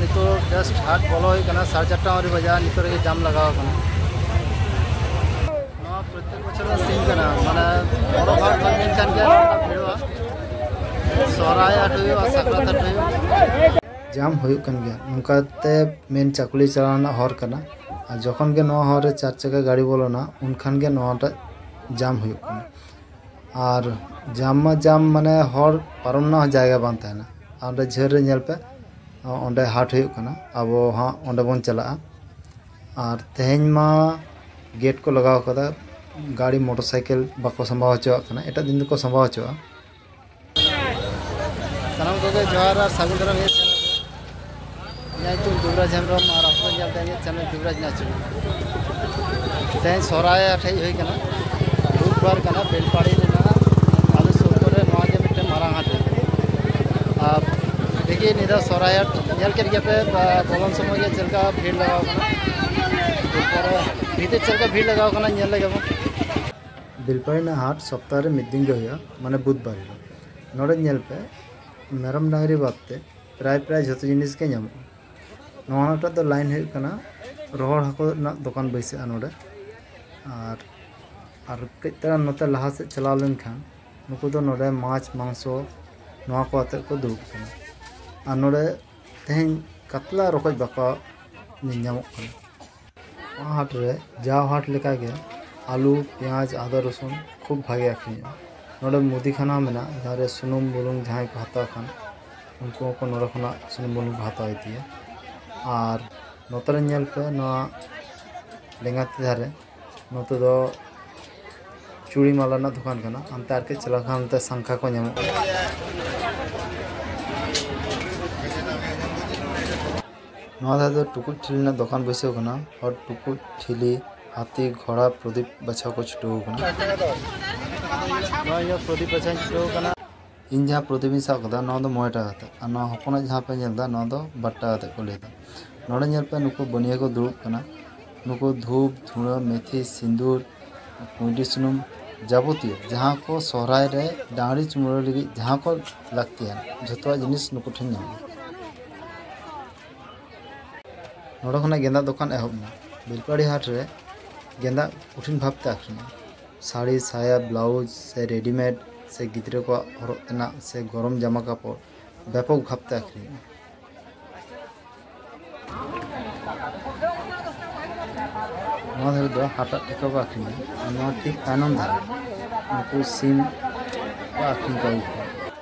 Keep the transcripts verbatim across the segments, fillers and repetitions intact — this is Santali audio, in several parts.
ᱱᱤᱛᱚᱜ just ᱦᱟᱴ ᱵᱚᱞᱚ ᱦᱩᱭ ᱠᱟᱱᱟ, ᱥᱟᱲᱮ ᱪᱟᱨᱴᱟ ᱟᱹᱣᱨᱤ ᱵᱟᱡᱟᱜᱼᱟ, ᱱᱤᱛᱚᱜ ᱨᱮᱜᱮ ᱡᱟᱢ ᱞᱟᱜᱟᱣ ᱠᱟᱱᱟ᱾ ᱱᱚᱣᱟ ᱯᱨᱚᱛᱮᱠ ᱵᱚᱪᱷᱚᱨ ᱨᱮᱱᱟᱜ scene ᱠᱟᱱᱟ, ᱢᱟᱱᱮ ᱯᱚᱨᱚᱵᱽ ᱦᱟᱴ ᱵᱟᱝ ᱦᱩᱭ ᱞᱮᱱᱠᱷᱟᱱ ᱜᱮ ᱱᱚᱝᱠᱟ ᱵᱷᱤᱲᱚᱜᱼᱟ᱾ ᱥᱚᱦᱨᱟᱭ ᱦᱟᱴ ᱦᱩᱭᱩᱜᱼᱟ, ᱥᱟᱠᱨᱟᱛ ᱦᱟᱴ ᱦᱩᱭᱩᱜᱼᱟ᱾ ᱡᱟᱢ ᱦᱩᱭᱩᱜ ᱠᱟᱱ ᱜᱮᱭᱟ, ᱱᱚᱝᱠᱟᱛᱮ ᱢᱮᱱ ᱪᱟᱠᱩᱞᱤ ᱪᱟᱞᱟᱣ ᱨᱮᱱᱟᱜ ᱦᱚᱨ ᱠᱟᱱᱟ᱾ ᱟᱨ ᱡᱚᱠᱷᱚᱱ ᱜᱮ ᱱᱚᱣᱟ ᱦᱚᱨ ᱨᱮ ᱪᱟᱨ ᱪᱟᱠᱟ ᱜᱟᱹᱰᱤ ᱵᱚᱞᱚᱱᱟ, ᱩᱱᱠᱷᱟᱱ ᱜᱮ ᱱᱚᱣᱟᱴᱟᱜ ᱡᱟᱢ ᱦᱩᱭᱩᱜ ᱠᱟᱱᱟ᱾ ᱟᱨ ᱡᱟᱢ ᱢᱟ ᱡᱟᱢ, ᱢᱟᱱᱮ ᱦᱚᱲ ᱯᱟᱨᱚᱢ ᱨᱮᱱᱟᱜ ᱦᱚᱸ ᱡᱟᱭᱜᱟ ᱵᱟᱝ ᱛᱟᱦᱮᱱᱟ᱾ ᱟᱨ ᱚᱸᱰᱮ ᱡᱷᱟᱹᱞ ᱨᱮ ᱧᱮᱞ ᱯᱮ, ᱚᱸᱰᱮ ᱦᱟᱴ ᱦᱩᱭᱩᱜ ᱠᱟᱱᱟ, ᱟᱵᱚ ᱦᱟᱸᱜ ᱚᱸᱰᱮ ᱵᱚᱱ ᱪᱟᱞᱟᱜᱼᱟ᱾ ᱟᱨ ᱛᱮᱦᱮᱧ ᱢᱟ ᱜᱮᱴ ᱠᱚ ᱞᱟᱜᱟᱣ ᱠᱟᱫᱟ, ᱜᱟᱹᱲᱤ ᱢᱚᱴᱚᱨ ᱥᱟᱭᱠᱮᱞ ᱵᱟᱠᱚ ᱥᱟᱢᱵᱟᱣ ᱦᱚᱪᱚᱣᱟᱜ ᱠᱟᱱᱟ, ᱮᱴᱟᱜ ᱫᱤᱱ ᱫᱚᱠᱚ ᱥᱟᱢᱵᱟᱣ ᱦᱚᱪᱚᱣᱟᱜᱼᱟ᱾ ᱥᱟᱱᱟᱢ ᱠᱚᱜᱮ ᱡᱚᱦᱟᱨ ᱟᱨ ᱥᱟᱹᱜᱩᱱ ᱫᱟᱨᱟᱢ ᱤᱧᱟᱹᱜ channel ᱨᱮ᱾ ᱤᱧᱟᱹᱜ ᱧᱩᱛᱩᱢ ᱫᱩᱵᱨᱟᱡᱽ ᱦᱮᱢᱵᱨᱚᱢ ᱟᱨ ᱟᱯᱮ ᱧᱮᱞ ᱫᱟ ᱤᱧᱟᱹᱜ channel ᱫᱩᱵᱨᱟᱡᱽ ᱱᱟᱪᱩᱨ᱾ ᱛᱮᱦᱮᱧ ᱥᱚᱦᱨᱟᱭ ᱦᱟᱴ ᱦᱮᱡ ᱦᱩᱭ ᱠᱟᱱᱟ, ᱵᱩᱫᱷᱵᱟᱨ ᱠᱟᱱᱟ, ᱵᱮᱞᱯᱟᱲᱤ ᱨᱮᱱᱟᱜ ᱟᱞᱮ ᱥᱩᱨ ᱠᱚᱨᱮ ᱱᱚᱣᱟ ᱜᱮ ᱢᱤᱫᱴᱮᱱ ᱢᱟᱨᱟᱝ ᱦᱟᱴ ᱦᱩᱭᱩᱜ ᱠᱟᱱᱟ᱾ ᱟᱨ ᱫᱮᱠᱷᱤ ᱱᱤᱭᱟᱹ ᱫᱷᱟᱣ ᱥᱚᱦᱨᱟᱭ ᱦᱟᱴ ᱧᱮᱞ ᱠᱮᱫ ᱜᱮᱭᱟ ᱯᱮ, ᱵᱟ-, ᱵᱚᱞᱚᱱ ᱥᱚᱢᱚᱭ ᱜᱮ ᱪᱮᱫ ᱞᱮᱠᱟ ᱵᱷᱤᱲ ᱞᱟᱜᱟᱣ ᱠᱟᱱᱟ, ᱮᱨᱯᱚᱨᱮ ᱵᱷᱤᱛᱤᱨ ᱪᱮᱫ ᱞᱮᱠᱟ ᱵᱷᱤᱲ ᱞᱟᱜᱟᱣ ᱠᱟᱱᱟ ᱧᱮᱞ ᱞᱮᱜᱮ ᱵᱚᱱ᱾ ᱵᱮᱞᱯᱟᱲᱤ ᱨᱮᱱᱟᱜ ᱦᱟᱴ ᱥᱚᱯᱛᱟᱦᱚ ᱨᱮ ᱢᱤᱫ ᱫᱤᱱ ᱜᱮ ᱦᱩᱭᱩᱜᱼᱟ, ᱢᱟᱱᱮ ᱵᱩᱫᱷᱵᱟᱨ ᱦᱤᱞᱳᱜ᱾ ᱱᱚᱰᱮ ᱧᱮᱞ ᱯᱮ, ᱢᱮᱨᱚᱢ ᱰᱟᱝᱨᱤ ᱵᱟᱫ ᱛᱮ ᱯᱨᱟᱭ ᱯᱨᱟᱭ ᱡᱷᱚᱛᱚ ᱡᱤᱱᱤᱥ ᱜᱮ ᱧᱟᱢᱚᱜᱼᱟ᱾ ᱱᱚᱣᱟᱴᱟᱜ ᱫᱚ line ᱦᱩᱭᱩᱜ ᱠᱟᱱᱟ, ᱨᱚᱦᱚᱲ ᱦᱟᱹᱠᱩ ᱨᱮᱱᱟᱜ ᱫᱚᱠᱟᱱ ᱵᱟᱹᱭᱥᱟᱹᱜᱼᱟ ᱱᱚᱰᱮ᱾ ᱟᱨ, ᱟᱨ ᱠᱟᱹᱡ ᱛᱟᱨᱟ ᱱᱚᱛᱮ ᱞᱟᱦᱟ ᱥᱮᱫ ᱪᱟᱞᱟᱣ ᱞᱮᱱᱠᱷᱟᱱ ᱱᱩᱠᱩ ᱫᱚ ᱱᱚᱰᱮ ᱢᱟᱪᱷ, ᱢᱟᱝᱥᱚ, ᱱᱚᱣᱟ ᱠᱚ ᱟᱛᱮᱫ ᱠᱚ ᱫᱩᱲᱩᱵ ᱠᱟᱱᱟ᱾ ᱟᱨ ᱱᱚᱰᱮ ᱛᱮᱦᱮᱧ ᱠᱟᱛᱞᱟ ᱨᱚᱠᱚᱡ ᱵᱟᱠᱚ ᱧᱮᱞ ᱧᱟᱢᱚᱜ ᱠᱟᱱᱟ᱾ ᱱᱚᱣᱟ ᱦᱟᱴ ᱨᱮ ᱡᱟᱣ ᱦᱟᱴ ᱞᱮᱠᱟᱜᱮ ᱟᱹᱞᱩ, ᱯᱮᱸᱭᱟᱡᱽ, ᱟᱫᱟ, ᱨᱚᱥᱩᱱ ᱠᱷᱩᱵ ᱵᱷᱟᱜᱮ ᱟᱹᱠᱷᱨᱤᱧᱚᱜᱼᱟ᱾ ᱱᱚᱰᱮ ᱢᱩᱫᱤ ᱠᱷᱟᱱᱟ ᱢᱮᱱᱟᱜᱼᱟ, ᱡᱟᱦᱟᱸ ᱨᱮ ᱥᱩᱱᱩᱢ ᱵᱩᱞᱩᱝ ᱡᱟᱦᱟᱸᱭ ᱠᱚ ᱦᱟᱛᱟᱣ ᱠᱷᱟᱱ ᱩᱱᱠᱩ ᱦᱚᱸᱠᱚ ᱱᱚᱰᱮ ᱠᱷᱚᱱᱟᱜ ᱥᱩᱱᱩᱢ ᱵᱩᱞᱩᱝ ᱠᱚ ᱦᱟᱛᱟᱣ ᱤᱫᱤᱭᱟ᱾ ᱟᱨ ᱱᱚᱛᱮ ᱨᱮ ᱧᱮᱞ ᱯᱮ, ᱱᱚᱣᱟ ᱞᱮᱸᱜᱟ ᱛᱤ ᱫᱷᱟᱨᱮ, ᱱᱚᱛᱮ ᱫᱚ ᱪᱩᱲᱤ ᱢᱟᱞᱟ ᱨᱮᱱᱟᱜ ᱫᱚᱠᱟᱱ ᱠᱟᱱᱟ᱾ ᱦᱟᱱᱛᱮ ᱟᱨ ᱠᱟᱹᱡ ᱪᱟᱞᱟᱣ ᱠᱷᱟᱱ ᱦᱟᱱᱛᱮ ᱥᱟᱝᱠᱷᱟ ᱠᱚ ᱧᱟᱢᱚᱜᱼᱟ᱾ ᱱᱚᱣᱟ ᱫᱷᱟᱨᱮ ᱫᱚ ᱴᱩᱠᱩᱡ ᱴᱷᱤᱞᱤ ᱨᱮᱱᱟᱜ ᱫᱚᱠᱟᱱ ᱵᱟᱹᱭᱥᱟᱹᱣ ᱠᱟᱱᱟ᱾ ᱦᱚᱲ ᱴᱩᱠᱩᱡ ᱴᱷᱤᱞᱤ, ᱦᱟᱹᱛᱤ, ᱜᱷᱚᱲᱟ, ᱯᱨᱚᱫᱤᱯ ᱵᱟᱪᱷᱟᱣ ᱠᱚ ᱪᱷᱩᱴᱟᱹᱣ ᱠᱟᱱᱟ᱾ ᱱᱚᱣᱟ ᱤᱧᱟᱹᱜ ᱯᱨᱚᱫᱤᱯ ᱵᱟᱪᱷᱟᱣ ᱪᱷᱩᱴᱟᱹᱣ ᱠᱟᱱᱟ᱾ ᱤᱧ ᱡᱟᱦᱟᱸ ᱯᱨᱚᱫᱤᱯ ᱤᱧ ᱥᱟᱵ ᱠᱟᱫᱟ, ᱱᱚᱣᱟ ᱫᱚ ᱢᱚᱬᱮ ᱴᱟᱠᱟ ᱠᱟᱛᱮ, ᱟᱨ ᱱᱚᱣᱟ ᱦᱚᱯᱚᱱᱟᱜ ᱡᱟᱦᱟᱸ ᱯᱮ ᱧᱮᱞ ᱮᱫᱟ, ᱱᱚᱣᱟ ᱫᱚ ᱵᱟᱨ ᱴᱟᱠᱟ ᱠᱟᱛᱮ ᱠᱚ ᱞᱟᱹᱭ ᱮᱫᱟ᱾ ᱱᱚᱰᱮ ᱧᱮᱞ ᱯᱮ, ᱱᱩᱠᱩ ᱵᱟᱹᱱᱤᱭᱟᱹ ᱠᱚ ᱫᱩᱲᱩᱵ ᱠᱟᱱᱟ᱾ ᱱᱩᱠᱩ ᱫᱷᱩᱯ, ᱫᱷᱩᱬᱟᱹ, ᱢᱮᱛᱷᱤ, ᱥᱤᱸᱫᱩᱨ, ᱠᱩᱸᱭᱰᱤ ᱥᱩᱱᱩᱢ, ᱡᱟᱵᱚᱛᱤᱭᱚ ᱡᱟᱦᱟᱸ ᱠᱚ ᱥᱚᱦᱨᱟᱭ ᱨᱮ ᱰᱟᱝᱨᱤ ᱪᱩᱢᱟᱹᱲᱟ ᱞᱟᱹᱜᱤᱫ ᱡᱟᱦᱟᱸ ᱠᱚ ᱞᱟᱹᱠᱛᱤᱭᱟ, ᱡᱷᱚᱛᱚᱣᱟᱜ ᱡᱤᱱᱤᱥ ᱱᱩᱠᱩ ᱴᱷᱮᱱ ᱧᱟᱢᱚᱜᱼᱟ᱾ ᱱᱚᱰᱮ ᱠᱷᱚᱱᱟᱜ ᱜᱮᱸᱫᱟᱜ ᱫᱚᱠᱟᱱ ᱮᱦᱚᱵ ᱮᱱᱟ᱾ ᱵᱮᱞᱯᱟᱦᱟᱲᱤ ᱦᱟᱴ ᱨᱮ ᱜᱮᱸᱫᱟᱜ ᱠᱚᱴᱷᱤᱱ ᱵᱷᱟᱵᱽᱛᱮ ᱟᱹᱠᱷᱨᱤᱧᱚᱜᱼᱟ᱾ ᱥᱟᱹᱲᱤ, ᱥᱟᱭᱟ, ᱵᱞᱟᱣᱩᱡᱽ ᱥᱮ ᱨᱮᱰᱤᱢᱮᱰ ᱥᱮ ᱜᱤᱫᱽᱨᱟᱹ ᱠᱚᱣᱟᱜ ᱦᱚᱨᱚᱜ ᱛᱮᱱᱟᱜ ᱥᱮ ᱜᱚᱨᱚᱢ ᱡᱟᱢᱟ ᱠᱟᱯᱚᱲ ᱵᱮᱯᱚᱠ ᱵᱷᱟᱵᱽᱛᱮ ᱟᱹᱠᱷᱨᱤᱧᱚᱜᱼᱟ᱾ ᱱᱚᱣᱟ ᱫᱷᱟᱨᱮ ᱫᱚ ᱦᱟᱴᱟᱜ ᱴᱷᱮᱠᱟ ᱠᱚ ᱟᱹᱠᱷᱨᱤᱧᱟ᱾ ᱟᱨ ᱱᱚᱣᱟ ᱴᱷᱤᱠ ᱛᱟᱭᱱᱚᱢ ᱫᱷᱟᱨᱮ ᱩᱱᱠᱩ ᱥᱤᱢ ᱠᱚ ᱟᱹᱠᱷᱨᱤᱧ ᱠᱚ ᱟᱹᱜᱩ ᱠᱚᱣᱟ᱾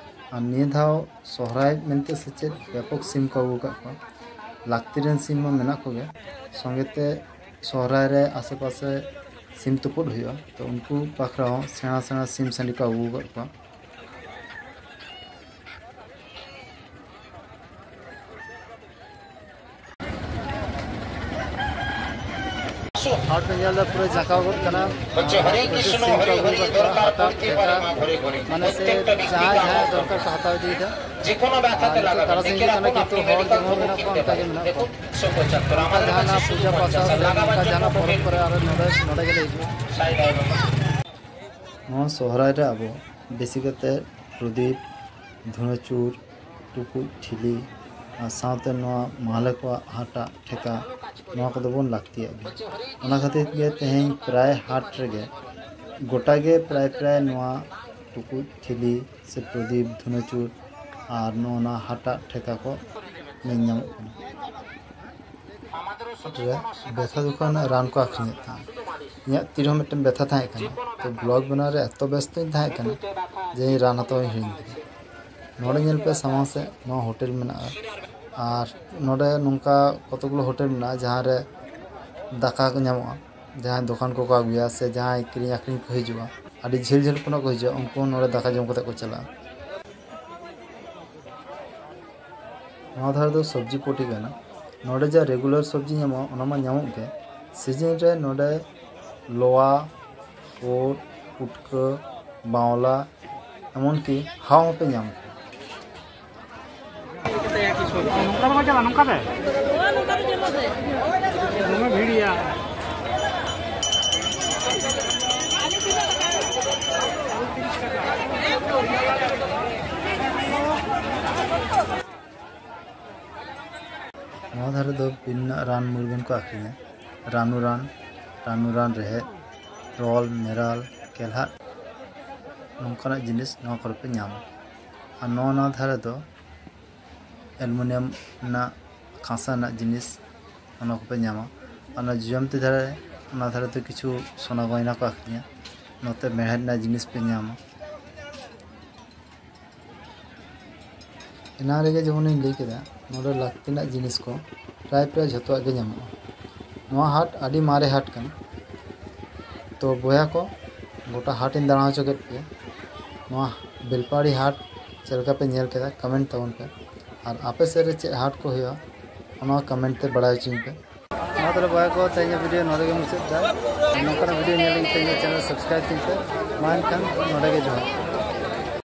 ᱟᱨ ᱱᱤᱭᱟᱹ ᱫᱷᱟᱣ ᱥᱚᱦᱨᱟᱭ ᱢᱮᱱᱛᱮ ᱥᱮ ᱪᱮᱫ ᱵᱮᱯᱚᱠ ᱥᱤᱢ ᱠᱚ ᱟᱹᱜᱩ ᱟᱠᱟᱫ ᱠᱚᱣᱟ᱾ ᱞᱟᱹᱠᱛᱤ ᱨᱮᱱ ᱥᱤᱢ ᱢᱟ ᱢᱮᱱᱟᱜ ᱠᱚᱜᱮ, ᱥᱚᱸᱜᱮ ᱛᱮ ᱥᱚᱦᱨᱟᱭ ᱨᱮ ᱟᱥᱮ ᱯᱟᱥᱮ ᱥᱤᱢ ᱛᱩᱯᱩᱫ ᱦᱩᱭᱩᱜᱼᱟ, ᱛᱚ ᱩᱱᱠᱩ ᱵᱟᱠᱷᱨᱟ ᱦᱚᱸ ᱥᱮᱬᱟ ᱥᱮᱬᱟ ᱥᱤᱢ ᱥᱟᱺᱰᱤ ᱠᱚ ᱟᱹᱜᱩ ᱟᱠᱟᱫ ᱠᱚᱣᱟ᱾ ᱦᱟᱴ ᱯᱮ ᱧᱮᱞ ᱮᱫᱟ, ᱯᱩᱨᱟᱹ ᱡᱟᱸᱠᱟᱣ ᱜᱚᱫ ᱠᱟᱱᱟ᱾ ᱦᱚᱪᱪᱷᱮ ᱦᱚᱨᱮ ᱠᱤᱥᱱᱚ ᱦᱚᱨᱮ ᱦᱚᱨᱮ ᱫᱚᱨᱠᱟᱨ ᱯᱨᱚᱛᱛᱮᱠᱴᱟ ᱡᱟᱦᱟᱸᱭ ᱡᱟᱦᱟᱸᱭ ᱫᱚᱨᱠᱟᱨ ᱠᱚ ᱦᱟᱛᱟᱣ ᱤᱫᱤᱭᱮᱫᱟ᱾ ᱡᱮᱠᱳᱱᱳ ব্যথা ᱟᱨ ᱛᱮ ᱱᱤᱛᱚᱜ ᱞᱟᱜᱟবেন, ᱛᱟᱨᱟᱥᱤᱧ ᱦᱤᱡᱩᱜ ᱠᱟᱱᱟ, ᱠᱤᱱᱛᱩ ᱦᱚᱲ ᱡᱮᱢᱚᱱ ᱢᱮᱱᱟᱜ ᱠᱚᱣᱟ ᱚᱱᱠᱟ ᱜᱮ ᱢᱮᱱᱟᱜ ᱠᱚᱣᱟ᱾ ᱚᱱᱠᱟ ᱡᱟᱦᱟᱱᱟᱜ ᱯᱩᱡᱟᱹ ᱯᱟᱥᱟ ᱥᱮ ᱚᱱᱠᱟ ᱡᱟᱦᱟᱱᱟᱜ ᱯᱚᱨᱚᱵᱽ ᱠᱚᱨᱮ ᱟᱨ ᱱᱚᱰᱮ, ᱱᱚᱰᱮ ᱜᱮᱞᱮ ᱦᱤᱡᱩᱜᱼᱟ᱾ ᱱᱚᱣᱟ ᱥᱚᱦᱨᱟᱭ ᱨᱮ ᱟᱵᱚ ᱵᱮᱥᱤ ᱠᱟᱛᱮ ᱯᱨᱚᱫᱤᱯ, ᱫᱷᱩᱬᱟᱹᱪᱩᱨ, ᱴᱩᱠᱩᱡ, ᱴᱷᱤᱞᱤ ᱟᱨ ᱥᱟᱶᱛᱮ ᱱᱚᱣᱟ ᱢᱟᱦᱞᱮ ᱠᱚᱣᱟᱜ ᱦᱟᱴᱟᱜ, ᱴᱷᱮᱠᱟ, ᱱᱚᱣᱟ ᱠᱚᱫᱚ ᱵᱚᱱ ᱞᱟᱹᱠᱛᱤᱭᱟᱜ ᱜᱮᱭᱟ᱾ ᱚᱱᱟ ᱠᱷᱟᱹᱛᱤᱨ ᱜᱮ ᱛᱮᱦᱮᱧ ᱯᱨᱟᱭ ᱦᱟᱴ ᱨᱮᱜᱮ ᱜᱚᱴᱟ ᱜᱮ ᱯᱨᱟᱭ ᱯᱨᱟᱭ ᱱᱚᱣᱟ ᱴᱩᱠᱩᱡ, ᱴᱷᱤᱞᱤ ᱥᱮ ᱯᱨᱚᱫᱤᱯ, ᱫᱷᱩᱱᱟᱹᱪᱩᱨ ᱟᱨ ᱱᱚᱜᱼᱚ ᱱᱟ ᱦᱟᱴᱟᱜ, ᱴᱷᱮᱠᱟ ᱠᱚ ᱧᱮᱞ ᱧᱟᱢᱚᱜ ᱠᱟᱱᱟ᱾ ᱨᱮ ᱵᱮᱛᱷᱟ ᱡᱚᱠᱷᱚᱱ ᱨᱟᱱ ᱠᱚ ᱟᱹᱠᱷᱨᱤᱧᱮᱫ ᱛᱟᱦᱮᱸᱫ, ᱤᱧᱟᱹᱜ ᱛᱤ ᱨᱮᱦᱚᱸ ᱢᱤᱫᱴᱮᱱ ᱵᱮᱛᱷᱟ ᱛᱟᱦᱮᱸ ᱠᱟᱱᱟ᱾ ᱛᱚ ᱵᱞᱚᱜ ᱵᱮᱱᱟᱣ ᱨᱮ ᱮᱛᱚ ᱵᱮᱥᱛᱚᱧ ᱛᱟᱦᱮᱸ ᱠᱟᱱᱟ ᱡᱮ ᱤᱧ ᱨᱟᱱ ᱦᱟᱛᱟᱣ ᱤᱧ ᱦᱤᱲᱤᱧ ᱠᱮᱫᱟ᱾ ᱱᱚᱰᱮ ᱧᱮᱞ ᱯᱮ ᱥᱟᱢᱟᱝ ᱥᱮᱫ ᱱᱚᱣᱟ ᱦᱳᱴᱮᱞ ᱢᱮᱱᱟᱜᱼᱟ᱾ ᱟᱨ ᱱᱚᱰᱮ ᱱᱚᱝᱠᱟ ᱠᱚᱛᱚᱜᱩᱞᱳ ᱦᱳᱴᱮᱞ ᱢᱮᱱᱟᱜᱼᱟ ᱡᱟᱦᱟᱸ ᱨᱮ ᱫᱟᱠᱟ ᱠᱚ ᱧᱟᱢᱚᱜᱼᱟ᱾ ᱡᱟᱦᱟᱸᱭ ᱫᱚᱠᱟᱱ ᱠᱚᱠᱚ ᱟᱹᱜᱩᱭᱟ ᱥᱮ ᱡᱟᱦᱟᱸᱭ ᱠᱤᱨᱤᱧ ᱟᱹᱠᱷᱨᱤᱧ ᱠᱚ ᱦᱤᱡᱩᱜᱼᱟ, ᱟᱹᱰᱤ ᱡᱷᱟᱹᱞ ᱡᱷᱟᱹᱞ ᱠᱷᱚᱱᱟᱜ ᱠᱚ ᱦᱤᱡᱩᱜᱼᱟ, ᱩᱱᱠᱩ ᱦᱚᱸ ᱱᱚᱰᱮ ᱫᱟᱠᱟ ᱡᱚᱢ ᱠᱟᱛᱮ ᱠᱚ ᱪᱟᱞᱟᱜᱼᱟ᱾ ᱱᱚᱣᱟ ᱫᱷᱟᱨᱮ ᱫᱚ ᱥᱚᱵᱽᱡᱤ ᱯᱚᱴᱤ ᱠᱟᱱᱟ᱾ ᱱᱚᱰᱮ ᱡᱟ ᱨᱮᱜᱩᱞᱟᱨ ᱥᱚᱵᱽᱡᱤ ᱧᱟᱢᱚᱜᱼᱟ, ᱚᱱᱟ ᱢᱟ ᱧᱟᱢᱚᱜ ᱜᱮ᱾ ᱥᱤᱡᱤᱱ ᱨᱮ ᱱᱚᱰᱮ ᱞᱚᱣᱟ, ᱳᱫ, ᱯᱩᱴᱠᱟᱹ, ᱵᱟᱣᱞᱟ, ᱮᱢᱚᱱᱠᱤ ᱦᱟᱣ ᱦᱚᱸᱯᱮ ᱧᱟᱢ ᱠᱚᱣᱟ᱾ ᱱᱚᱝᱠᱟ ᱫᱚ ᱵᱟᱝ ᱪᱟᱞᱟᱜᱼᱟ, ᱱᱚᱝᱠᱟ ᱛᱮ? ᱫᱚᱢᱮ ᱵᱷᱤᱲ ᱜᱮᱭᱟ᱾ ᱱᱚᱣᱟ ᱫᱷᱟᱨᱮ ᱫᱚ ᱵᱤᱵᱷᱤᱱᱱᱚ ᱨᱟᱱ ᱢᱩᱨᱜᱟᱹᱱ ᱠᱚ ᱟᱹᱠᱷᱨᱤᱧᱟ᱾ ᱨᱟᱱᱩ ᱨᱟᱱ, ᱨᱟᱱᱩ ᱨᱟᱱ ᱨᱮᱦᱮᱫ, ᱨᱚᱞ, ᱢᱮᱨᱟᱞ, ᱠᱮᱞᱦᱟᱫ, ᱱᱚᱝᱠᱟᱱᱟᱜ ᱡᱤᱱᱤᱥ ᱱᱚᱣᱟ ᱠᱚᱨᱮ ᱯᱮ ᱧᱟᱢᱟ᱾ ᱟᱨ ᱱᱚᱣᱟ, ᱱᱚᱣᱟ ᱫᱷᱟᱨᱮ ᱫᱚ ᱮᱞᱩᱢᱤᱱᱤᱭᱟᱢ ᱨᱮᱱᱟᱜ, ᱠᱟᱸᱥᱟ ᱨᱮᱱᱟᱜ ᱡᱤᱱᱤᱥ, ᱚᱱᱟ ᱠᱚᱯᱮ ᱧᱟᱢᱟ᱾ ᱟᱨ ᱚᱱᱟ ᱡᱚᱡᱚᱢᱛᱤ ᱫᱷᱟᱨᱮ, ᱚᱱᱟ ᱫᱷᱟᱨᱮ ᱫᱚ ᱠᱤᱪᱷᱩ ᱥᱚᱱᱟ ᱜᱚᱭᱱᱟ ᱠᱚ ᱟᱹᱠᱷᱨᱤᱧᱟ᱾ ᱱᱚᱛᱮ ᱢᱮᱬᱦᱮᱫ ᱨᱮᱱᱟᱜ ᱡᱤᱱᱤᱥ ᱯᱮ ᱧᱟᱢᱟ᱾ ᱮᱱᱟᱝ ᱨᱮᱜᱮ ᱡᱮᱢᱚᱱᱤᱧ ᱞᱟᱹᱭ ᱠᱮᱫᱟ, ᱱᱚᱰᱮ ᱞᱟᱹᱠᱛᱤ ᱨᱮᱱᱟᱜ ᱡᱤᱱᱤᱥ ᱠᱚ ᱯᱨᱟᱭ ᱯᱨᱟᱭ ᱡᱷᱚᱛᱚᱣᱟᱜ ᱜᱮ ᱧᱟᱢᱚᱜᱼᱟ᱾ ᱱᱚᱣᱟ ᱦᱟᱴ ᱟᱹᱰᱤ ᱢᱟᱨᱮ ᱦᱟᱴ ᱠᱟᱱᱟ᱾ ᱛᱚ ᱵᱚᱭᱦᱟ ᱠᱚ, ᱜᱚᱴᱟ ᱦᱟᱴ ᱤᱧ ᱫᱟᱬᱟ ᱦᱚᱪᱚ ᱠᱮᱫ ᱯᱮᱭᱟ᱾ ᱱᱚᱣᱟ ᱵᱮᱞᱯᱟᱦᱟᱲᱤ ᱦᱟᱴ ᱪᱮᱫ ᱞᱮᱠᱟ ᱯᱮ ᱧᱮᱞ ᱠᱮᱫᱟ, ᱠᱚᱢᱮᱱᱴ ᱛᱟᱵᱚᱱ ᱯᱮ᱾ ᱟᱨ ᱟᱯᱮ ᱥᱮᱫ ᱨᱮ ᱪᱮᱫ ᱦᱟᱴ ᱠᱚ ᱦᱩᱭᱩᱜᱼᱟ, ᱚᱱᱟ ᱠᱚᱢᱮᱱᱴ ᱛᱮ ᱵᱟᱲᱟᱭ ᱦᱚᱪᱚᱧ ᱯᱮ᱾ ᱢᱟ ᱛᱟᱦᱚᱞᱮ ᱵᱚᱭᱦᱟ ᱠᱚ, ᱛᱮᱦᱮᱧᱟᱜ ᱵᱷᱤᱰᱤᱭᱳ ᱱᱚᱰᱮ ᱜᱮ ᱢᱩᱪᱟᱹᱫ ᱫᱟ᱾ ᱱᱚᱝᱠᱟᱱᱟᱜ ᱵᱷᱤᱰᱤᱭᱳ ᱧᱮᱞ ᱞᱟᱹᱜᱤᱫ ᱛᱮ ᱤᱧᱟᱹᱜ ᱪᱮᱱᱮᱞ ᱥᱟᱵᱥᱠᱨᱟᱭᱤᱵ ᱛᱤᱧ ᱯᱮ᱾ ᱢᱟ ᱮᱱᱠᱷᱟᱱ ᱱᱚᱰᱮ ᱜᱮ ᱡᱚᱦᱟᱨ᱾